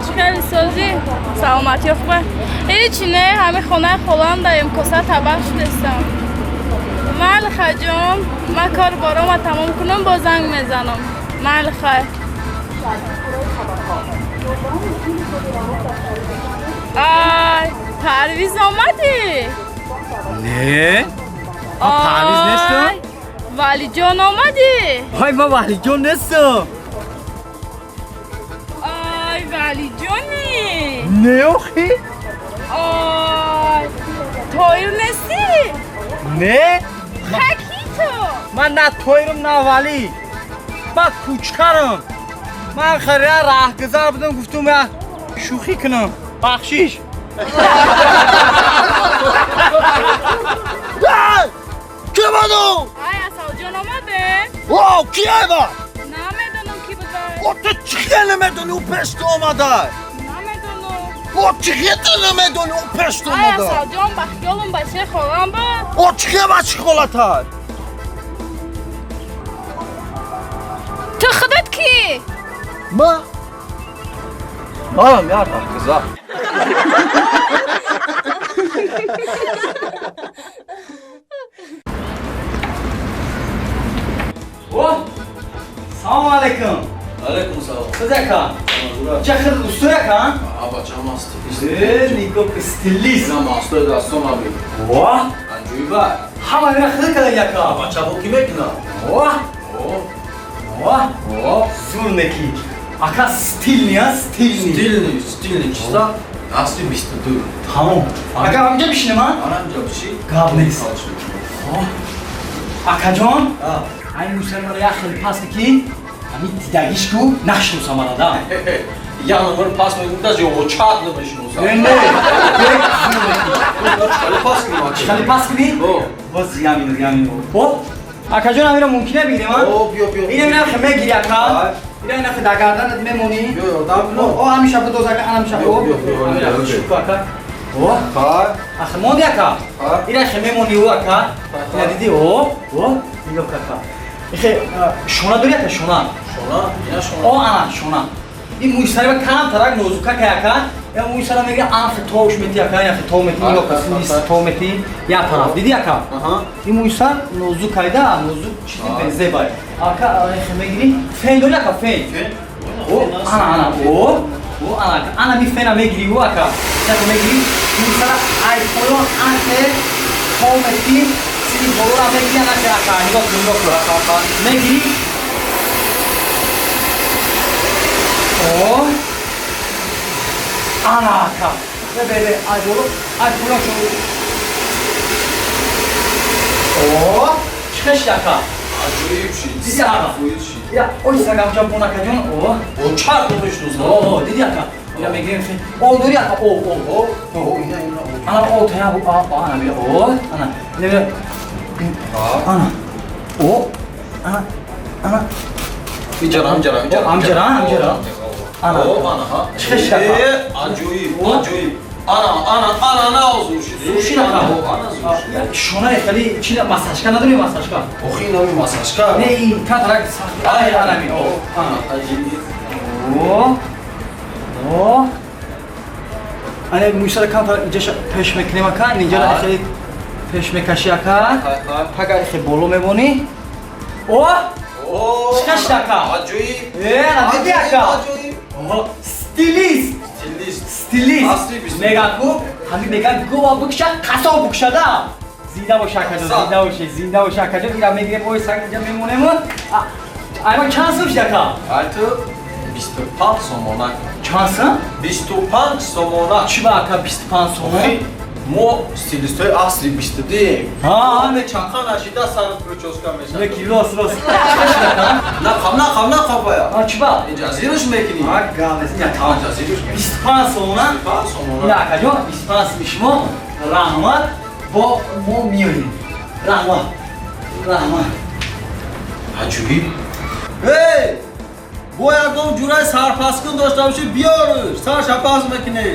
Чӣ кардӣ, созӣ? Саломатӣ хубе? Ҳеҷ не, ҳамин хонаи холам даем, коса табақ шудестам. Майли хаҷон, ман кор борома тамом кунам, боз занг мезанам. Майли, хай. Ай, Парвиз омадӣ? Не, ман Парвиз нестам. Ай, Валиҷон омадӣ? Ой, ман Валиҷон нестам. Ай, Валиҷонӣ? Не, охи. Ай, Тоир нестӣ? Не. Хай, ки ту? Ман на Тоирам, на Валӣ. Ман кучкарам. Ман хеле раҳгузар будам, гуфтум я шӯхӣ кунам. Бахшиш. Ки омаду? Ай, Асалҷон омаде? О, ки айва? Намедонам, ки буда. О, ту чӣ хел намедонӣ, ӯ пеш ту омада? Намедонам. О, чӣ хел ту намедонӣ, ӯ пеш ту Ай, омада? Асалҷон, ба хиёлам бачаи холам буд. О, чӣ хел бачи холатай? Ту худат кӣ? Ма? Манам як раҳгузар. О, салому алайкум. Алейкум салом. Худ ака. Ча худ устои ака? А, бачам стилист. Э, нигоҳ ки стилист. Ина мастои дастом аби. Ва? Анҷоиба. Ҳама ира худ када яка. Бача бо ки мекунам? Ва? О, Ва? о, Зур неки. Ака стильный, а? Стильный. Стильный, стильный, чиста. Асли 22. Тамом. Ака, ҳамҷа бишинем, а? Анамҷа биши. Гап нест. Акаҷон, А. ай мусалмара як хел паст ки, ҳамин дидагиш ку нашиносам мана, да. Я номер пас мекунам, даже очат намешиносам. Не, не. Бек зур неки. Хали пас кунам. Хали пас кунӣ? О. Боз ямин, ямин. О, акаҷон, ҳаминро мумкина бигирем, а? О, биё, биё. Ина ина хе мегири, ака. Ай. Ина ина хе дар гарданат мемонӣ. Биё, ёрдам О, кунам. о, ҳамиша будоз, ака, ҳамиша. Биё, О, биё, биё, ҳамина биё, биё. шуку, ака. О, Хай. ахе монди, ака. Хай. Ина хе мемонӣ, о, ака. Хай. Ина диди, о, о, нигоҳ кун, ака. Ихе шона дори, ака, шона? Шона, ина шона. О, ана, шона. Ин мӯи сари ба кам тарак нозука ка, ака. Я мӯи сара мегири, ан хе товш мети, ака, ина хе тов мети, Хай, нигоҳ кун, хай, синис хай. тов мети, як тараф. Диди, ака? Аҳа. Ин мӯи сар нозук айда, нозук чизи Хай. безебай. Ака, ихе мегири, фен дори, ака, фен? Фен? О, ана, ана, о, о, ана, ака. Ана ми фена мегири, о, ака. Ака мегири, мӯи сара ай поён анхе тов мети, сини болора мегири, ана хе, ака, нигоҳ кун, нигоҳ кун. Мегири. О, ана, ака. Бе, бе, бе, ай боло, ай поён шо. О, чӣ хел, ака? Аҷоиб шид. Диди, ака? Фоиз шид. Я, ой, сагамча бон, акаҷон, о. Очат намешиносам. О, диди, ака? Я мегирем фен. О, дори, ака, о, о. О, о, ина, ина, о. Ана, о, тая, о, о, ана, бия, о, ана. Ина, бия. Ха. Ана. О, ана, ана. Иҷара, амҷара, иҷара. О, амҷара, амҷара. Ана. О, ана, ха. Чӣ хел шид, ака? Э, аҷоиб, аҷоиб. Ана, ана, ана, на зур шид. Зур шид, ака? О, ана зур шид. Шона хеле чи масажка надори, масажка? Охи, инами масажка. Не, ин катрак сахт. Ай, ана ми, о, ана. Аҷоиб. О, о. Ана мӯйсара камтар инҷаша пеш мекунем, ака, инҷара Ай. хеле пеш мекаши, ака. Хай, хай. Пага хе боло мемонӣ. О, О, Чӣ хел шид, ака? Аҷоиб. Э, ана диди, ака? Аҷоиб. О, стилист. Стилист. Стилист. Асли бисту. Меган ку, ҳамин меган гова бикша, қасоб бикшада. Зинда бош, акаҷон, Қасоб. зинда боши, зинда бош, акаҷон. Ира мегирем, ой, санг инҷа мемонем. Айма чанд сум шид, ака? Ай, ту 25 сомона. Чанд сум? 25 сомона. Чӣ ба, ака, 25 сомон? Охи, мо стилистҳои асри 22-ем. Ҳа. Ҳаме чанқа нашида сарат прическа мешавад. Не, ки рос, рос. Чӣ шид, ака? Нақаб, нақаб, нақаб бая. А, чӣ ба? Инҷа зирш мекунӣ. А, гап нест. Ина тамом. Инҷа зирш мекунӣ. 25 сомона? 25 сомона. Ина, акаҷон, 25 суми шумо, раҳмат, бо мо меоем. Раҳмат. Раҳмат. Аҷоиб. Эй! Бо ягон ҷурай сарпаскун дошта бошӣ, биёрш. Сарша пас мекунӣ.